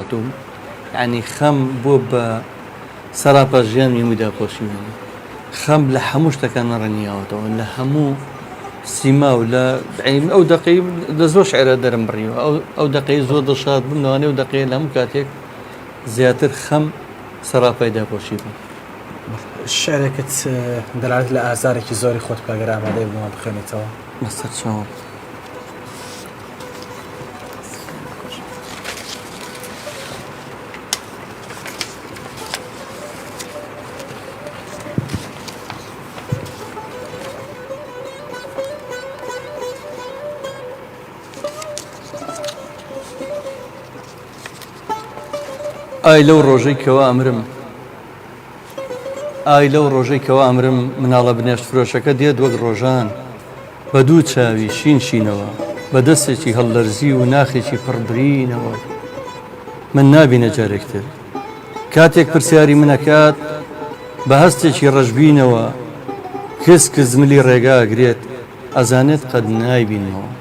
هاتووم یعنی خەم بۆ بە سەراپا ژیانمی هەمووی داپۆشیوێنی خەم لە هەموو شتەکان من ڕەنیاوەتەوە لە هەموو سیما و لە ئەو دەقەی لە زۆر شعرە دەرم بڕیوە ئەو دەقەی زۆر دڵشاد بووم لەوانەیە و دەقەیە لە هەموو کاتێک زیاتر خەم سەراپای داپۆشی بوو. شعرێکت دەلالەت لە ئازارێکی زۆری خۆت بکە گەر ئامادەی بۆمان بخوێنیتەوە. بەسەر چاوم. ئای لەو ڕۆژەی کەوا ئەمرم ئای لەو ڕۆژەی کەوا ئەمرم مناڵە بنێشت فرۆشەکە دێت وەک ڕۆژان بە دوو چاوی شین شینەوە بە دەستێکی هەڵلەرزی و ناخێکی پڕ برینەوە من نابینە جارێکتر کاتێک پرسیاری منەکات بە هەستێکی ڕەشبینەوە کز کز ملی ڕێگا ئەگرێت ئەزانێت قەت نایبینمەوە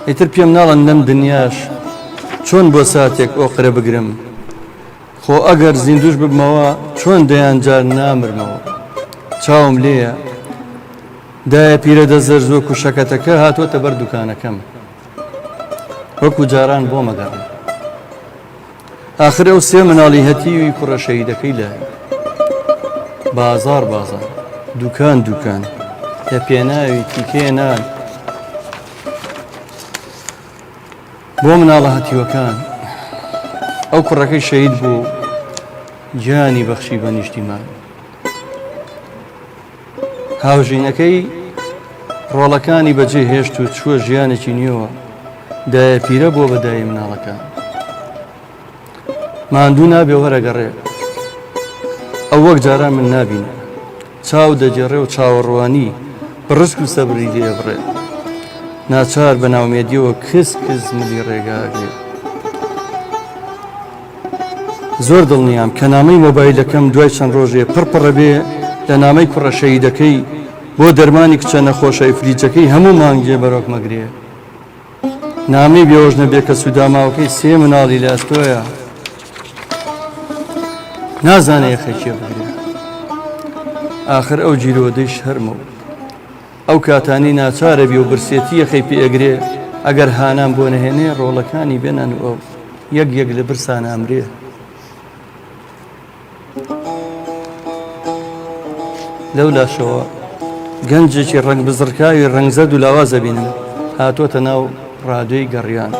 ئیتر پێم ناڵن لەم دنیاش چۆن بۆ ساتێک ئۆقرە بگرم خۆ ئەگەر زیندوش ببمەوە چۆن دەیان جار نامرمەوە چاوم لێیە دایە پیرە دەزەرزۆک و شەکەتەکە هاتووەتە بەر دوکانەکەم وەکو جاران بۆ مەگەڕێ ئاخر ئەو سێ مناڵی هەتیوی کوڕە شەهیدەکەی لایە. بازاڕ بازاڕ، دوکان دوکان، لە پێناوی تیکەیە نان بۆ مناڵە هەتیوەکان. ئەو کوڕەکەی شەهید بوو گیانی بەخشی بە نیشتیمان. هاوژینەکەی ڕۆڵەکانی بەجێ هێشت و چووە ژیانێکی نوێوە، دایە پیرە بووە بە دایەی مناڵەکان. ماندوو نابێ وەرە گەڕێ، ئەو وەک جاران من نابینێ. چاو دەگێڕێ و چاوەڕوانی بڕسک و سەبری لێ بڕێ. ناچار بە ناومێدیەوە کز کز ملی ڕێگا ئەگرێ. زۆر دڵنیام کە نامەی مۆبایلەکەم دوای چەند ڕۆژێ پڕ پڕەبێ لە نامەی کوڕە شەهیدەکەی بۆ دەرمانی کچە نەخۆشە ئیفلیجەکەی هەموو مانگێ بەرۆک مەگرێ. نامەی بێوەژنە بێکەس و داماوەکەی سێ مناڵی لە ئەستۆیە نازانێ یەخەی کێ بگرێ. ئاخر ئەو گیرۆدەی شەرمە و ئەو کاتانەی ناچارە بی و برسێتی یەخەی پێ ئەگرێ ئەگەر هانام بۆ نەهێنێ ڕۆڵەکانی بێنان و ئەو یەک یەک لە برسان ئەمرێ. لەو لاشەوە گەنجێکی ڕەنگ بزڕکاوی ڕەنگ زەرد و لاواز ئەبینم هاتۆتە ناو ڕادیۆی گەڕیان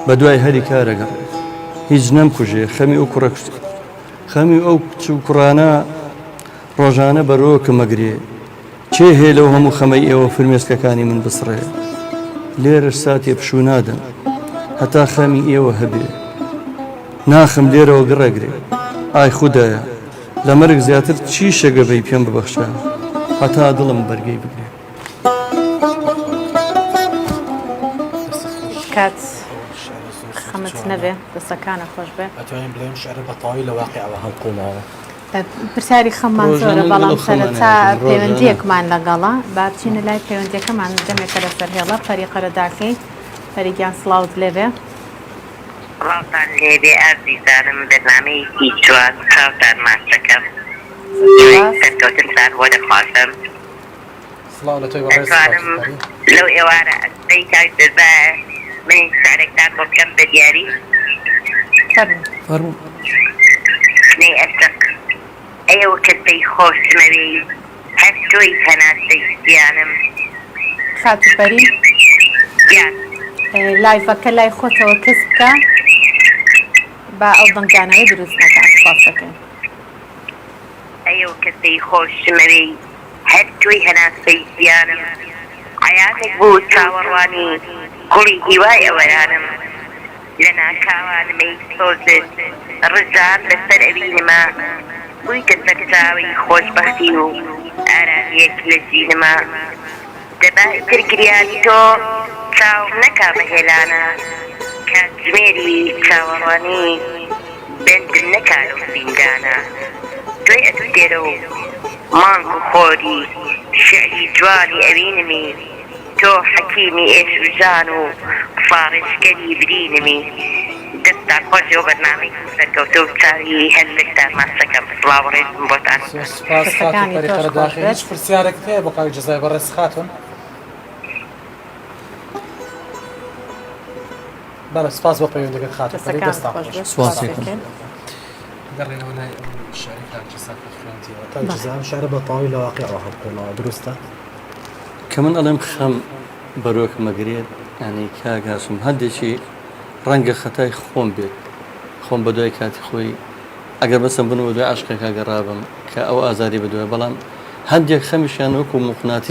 بە دوای هەلی کارە گەڕێ هیچ نەمکوژێ خەمی ئەو کوڕە خەمی ئەو کچ و کوڕانە ڕۆژانە بەرۆکم ئەگرێ کێ هەیە لەو هەموو خەمەی ئێوە فرمێسکەکانی من بسڕێ؟ لێرەش ساتێ پشوو نادەم هەتا خەمی ئێوە هەبێ ناخم لێرەوە گڕەگرێ ئای خودایە لە مەرگ زیاتر چی شەگەڤەی پێم ببەخشە هەتا دڵم بەرگەی بگرێ. کات خەمت نەبێ دەستەکانە خۆش بێ. ئەتوانین بڵێین شعرە بە تەواوی لە واقیعەوە هەڵقوڵاوە. پرسیاری خەممان زۆرە بەڵام سەرەتا پەیوەندیەکمان لەگەڵە با بچینە لای پەیوەندیەکەمان دەمێکە لەسەر هێڵە پەری قەرەداخی پەری گیان سڵاوت لێبێ. سڵاوتان لێبێ ئازیزانم بەرنامەیەکی جوان چاوتان ماچەکەم هیوای سەرکەوتنتان بۆ دەخوازم. سڵاو لە تۆی بەڕێز ئەتوانم خاتوو پەری. لەو ئێوارە ئەسپەی کاک جەزا من شعرێکتان بۆ بکەم بە دیاری؟ فەرموو. فەرموو. نەی ئەشق ئەی ئەو کەسەی خۆشمەوێی هەر تۆی هەناسەی گیانم. خاتوو پەری. گیان. لایڤەکە لای خۆتەوە کز بکە با ئەو دەنگدانەوەی دروست نەکات سوپاس دەکەین. ئەی ئەو کەسەی خۆشمەوێی هەر تۆی هەناسەی ژیانم عەیامێک بوو چاوەڕوانی گوڵی هیوای ئەوەرانم لە ناکاوا نمەی سۆزت ڕژان بەسەر ئەوینما بوویتە سەرچاوەی خۆشبەختی و ئارامییەک لە ژینما دەبا ئیتر گریانی تۆ چاوم نەکا بە هێلانە کاتژمێری چاوەڕوانی بەندم نەکا لەو زیندانە تۆی ئەستێرە و مانگ و خۆری شیعری جوانی ئەوینمی تۆ حەکیمی ئێش و ژان و ساڕێژکەری برینمی. دەستتان خۆش بێ و بەرنامەیەکی سەرکەوتوو چاوی هەرسێکتان ماچ دەکەم سڵاو و ڕێزم بۆتان. زۆر سوپاس خاتوو دەستەکانی پەری تۆش خۆش قەرەداخی بێت. هیچ پرسیارێکت هەیە بۆ کاک جەزای بەڕێز خاتوون؟ بەڵێ سپاس بۆ پەیوەندەکەت خاتوو پەری دەستەکانت دەستان خۆش خۆش بێت. سپاس سپاس یەکەم. دەکەین. گەڕێنەوە لای ئەم شعری کاک جەزا کە خوێندیەوە کاک جەزا ئەم شعرە بە تەواوی لە واقیعەوە هەڵقوڵاوە دروستە؟ کە من ئەڵێم خەم بەرۆکم ئەگرێت یانی کاک هاشم هەندێکی ڕەنگە خەتای خۆم بێت خۆم بەدوای کاتی خۆی ئەگەر بەسم بن و بەدوای عەشقێکا گەڕابم کە ئەو ئازاری بەدوای بەڵام هەندێک خەمیشیان وەکو موقناتیس.